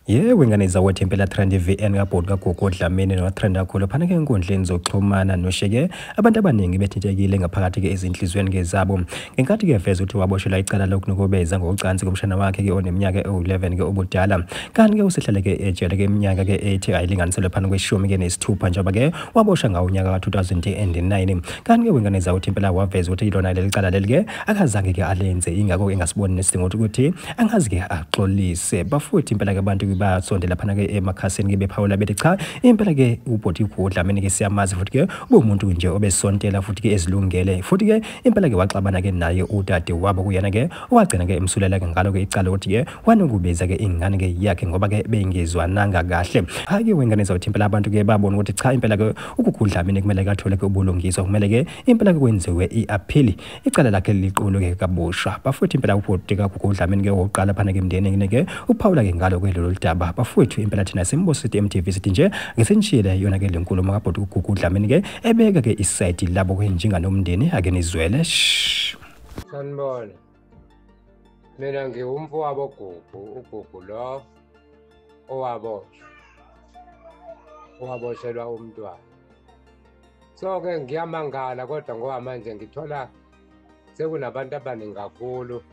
Yebo, ingane zawethu impela trend VN kabhodi kaGugu Dlamini notrend kakhulu phana ke enkundleni zokuxhumana nosheke abantu abaningi bethintekile ngaphakathi ke ezinhlizweni ke zabo ngenkathi ke veza ukuthi waboshelwa icala lokunukubeza ngocansi kumshana wakhe ke oneminyaka ewu-11 ke ubudala, kanti ke usehlale ke ejele ke iminyaka ke ethi ayilinganiselwe phana kweshumi ke nesithupha njengoba ke waboshwa ngawo unyaka ka-2009. Kanti ke ingane zawethu impela waveza ukuthi ilona leli cala leli ke akazange ke alenze, ingakho engasiboni nesidingo ukuthi angazi ke axolise. Bafuthi impela ke abantu basondela phana ke emakhasini ke bephawula bethi cha impela ke ubhoti uGugu Dlamini ke siyamazi futhi ke ubumuntu nje obesontela futhi ke ezilungele, futhi ke impela ke waxabana ke naye udade wabo kuyena ke owagcina ke emsulela ke ngalo ke icala ukuthi ke wanukubeza ke ingane ke yakhe ngoba ke bengizwananga kahle. Hayi ke wengane zawuthi impela abantu ke babona ukuthi cha impela ke uGugu Dlamini kumele kathole ke ubulungiswa, kumele ke impela ke kwenziwe i-appeal icala lakhe liqulwe ke kabusha. Bafuthi impela ubhoti kaGugu Dlamini ke oqala phana ke emndenini ke uphawula ke ngalo ke lolu daba. Bafowethu impela thina Simbo City MTV sithi nje ngesenishiyele yona ke lenkulumo kabhoti uGugu Dlamini ke ebeka ke isayidi labo ke njenganomndeni, ake nizwele. Sanibona, mina ngiwumfowabo Gugu, uGugu lo owaboshwa owaboshelwa umntwana. So-ke ngiyamangala kodwa ngoba manje ngithola sekunabantu abaningi kakhulu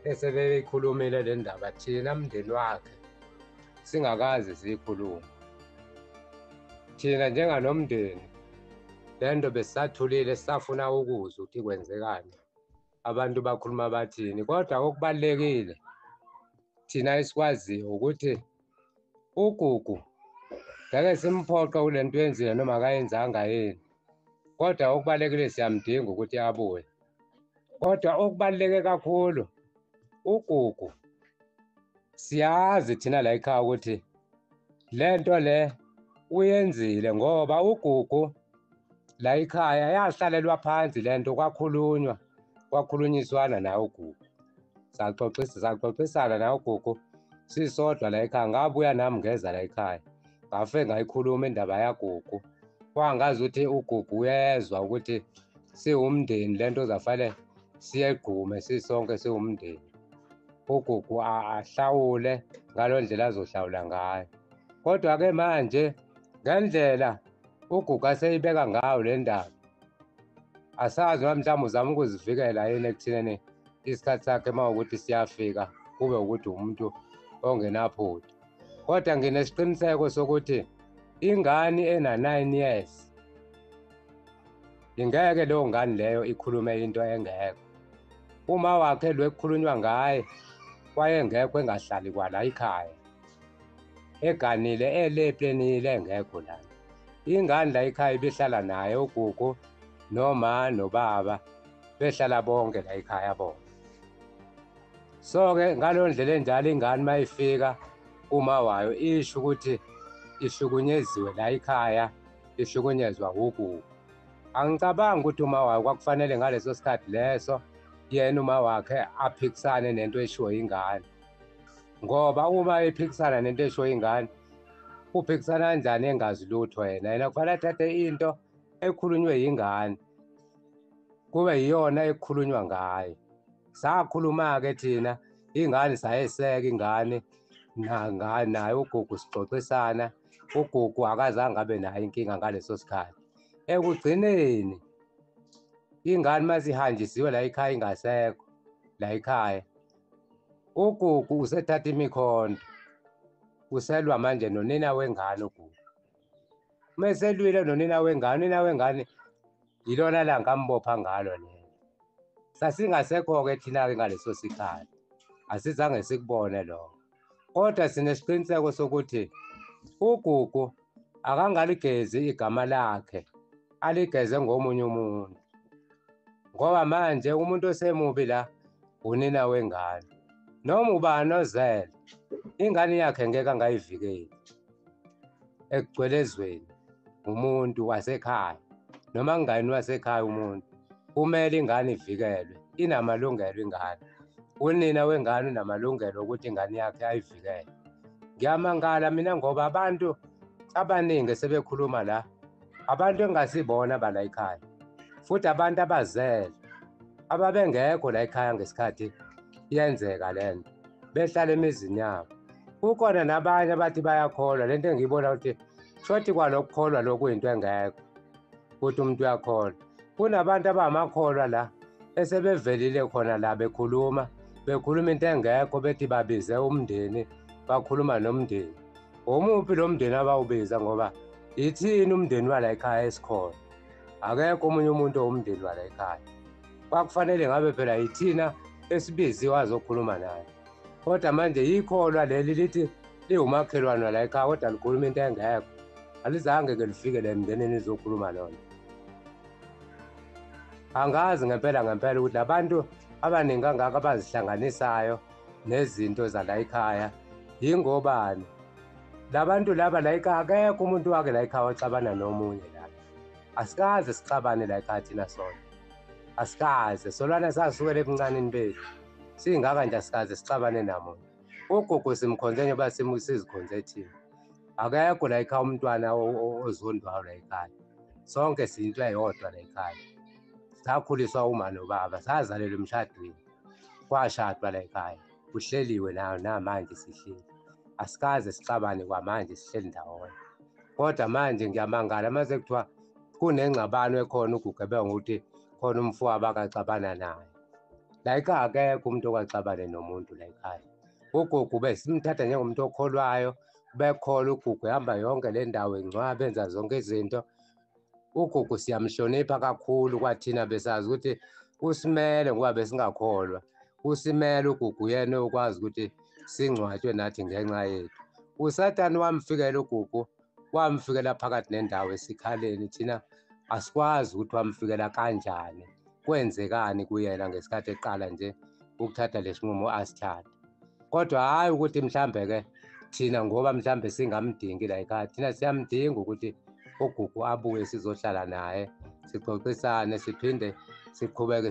esebeyikhulumile le ndaba, thina mndeni wakhe singakaze siyikhulume. Thina njenganomndeni le nto besisathulile, sisafuna ukuzwa ukuthi kwenzekani, abantu bakhuluma bathini. Kodwa okubalulekile thina esikwaziyo ukuthi uGugu ngeke simphoqe kule nto yenzile noma akayenzanga yini, kodwa okubalulekile siyamdinga ukuthi abuye. Kodwa okubaluleke kakhulu uGugu siyazi thina la ekhaya ukuthi le nto le uyenzile, ngoba uGugu la ekhaya yahlalelwa phansi le nto, kwakhulunywa kwakhulunyiswana naye uGugu, saxoxisana naye uGugu sisodwa la ekhaya. Ngabuya nami ngeza la ekhaya ngafike ngayikhuluma indaba yaGugu, kwangazi ukuthi uGugu uyezwa ukuthi siwumndeni, le nto zafanele siyegqume sisonke siwumndeni, uGugu ahlawule ngalo ndlela azohlawula ngayo. Kodwa-ke manje ngendlela uGugu aseyibeka ngayo le ndaba, asazi noma mhlawumbe uzama ukuzivikela yini ekuthineni isikhathi sakhe uma ukuthi siyafika kube ukuthi umuntu ongenaphutha. Kodwa nginesiqiniseko sokuthi ingane ena-9 years ingeke leyo ngane leyo ikhulume into engekho. Uma wakhe lo ekukhulunywa ngaye wayengekho, engahlali kwala ekhaya, eganile eleplenile engekho lana. Ingane la ekhaya ibihlala naye uGugu noma nobaba, behlala bonke la ekhaya bona. So-ke ngaleyo ndlela enjalo ingane mayifika uma wayo isho ukuthi ihlukunyeziwe la ekhaya, ihlukunyezwa uGugu. Angicabangi ukuthi uma wayo kwakufanele ngaleso sikhathi leso yena uma wakhe aphikisane nento eshiwo ingane, ngoba uma ephikisana nento eshiwo ingane uphikisana kanjani engazi lutho yena? Yena kufanele athathe into ekhulunywe yingane kube yiyona ekukhulunywa ngayo. Sakhuluma-ke thina ingane, sayeseka ingane naye uGugu, sixoxisana. uGugu akazange abe nayo inkinga ngaleso sikhathi. Ekugcineni ingane masihanjisiwe la ekhaya ingasekho la ekhaya, uGugu usethatha imikhonto, uselwa manje nonina wengane. uGugu meselwile nonina wengane, unina wengane yilona langa ambopha ngalo lelo. Sasingasekho-ke thina-ke ngaleso sikhathi, asizange sikubone lokho. Kodwa sinesiqiniseko sokuthi uGugu akangaligezi igama lakhe, aligeze ngomunye umuntu, ngoba manje umuntu osemubi la unina wengane. Noma ubani ozele ingane yakhe ngeke angayivikeli ekugcwelezweni umuntu wasekhaya, noma kungayini wasekhaya umuntu, kumele ingane ivikelwe, inamalungelo ingane. Unina wengane unamalungelo ukuthi ingane yakhe ayivikele. Ngiyamangala mina ngoba abantu abaningi sebekhuluma la, abantu engasibona bala ekhaya, futhi abantu abazele ababengekho la ekhaya ngesikhathi iyenzeka lento, behlala emizini yabo. Kukhona nabanye abathi bayakholwa, lento engiyibona ukuthi shothi kwalokukholwa lokhu into engekho ukuthi umuntu uyakholwa. Kunabantu abamakholwa la esebevelile khona la bekhuluma into engekho, bethi babize umndeni, bakhuluma nomndeni. Omuphi lo mndeni abawubiza? Ngoba ithini umndeni wala ekhaya esikhona? Akekho omunye umuntu owumndeni wala ekhaya. Kwakufanele ngabe phela ithina esibiziwe azokhuluma naye, kodwa manje yikholwa leli lithi liwumakhelwane la ekhaya, kodwa likhuluma into engekho. Alizange-ke lifike le mndenini izokhuluma lona. Angazi ngempela ngempela ukuthi labantu abaningi kangaka abazihlanganisayo nezinto zala ekhaya yingobani. Labantu laba la ekhaya, akekho umuntu wake la ekhaya waxabana nomunye la. Asikaze sixabane la ekhaya thina sonke, asikaze solwana, sasukela ebuncaneni bethu singaka nje, asikaze sixabane namuntu. Ugogo simkhonze njengoba sizikhonze thina. Akekho la ekhaya umntwana ozondwayo la ekhaya, sonke siyinto eyodwa la ekhaya. Sakhuliswa uma nobaba, sazalelwa emshadweni, kwashadwa la ekhaya, kuhleliwe nayo namanje sihleli, asikaze sixabane kwamanje, sihleli ndawonye. Kodwa manje ngiyamangala mase kuthiwa kunengxabano ekhona, uGugu ngokuthi khona umfowabo akaxabana naye. La ekhaya akekho umuntu okaxabane nomuntu la ekhaya. Ugugu besimthatha njengomuntu okholwayo, bekholwa uGugu, ehamba yonke le ndawo engcwaba, enza zonke izinto. Ugugu siyamhlonipha kakhulu, kwathina besazi ukuthi usimele ngoba besingakholwa. Usimele uGugu, yena okwazi ukuthi singcwatshwe nathi ngenxa yethu. USathane wamfikela uGugu, wamfikela phakathi nendawo esikhaleni. Thina asikwazi ukuthi wamfikela kanjani, kwenzekani kuyena ngesikhathi eqala nje ukuthatha lesinqumo asithatha. Kodwa hhayi ukuthi mhlambe-ke thina ngoba mhlambe singamdingi la ekhaya, thina siyamdinga ukuthi uGugu abuye sizohlala naye, sixoxisane, siphinde siqhubeke.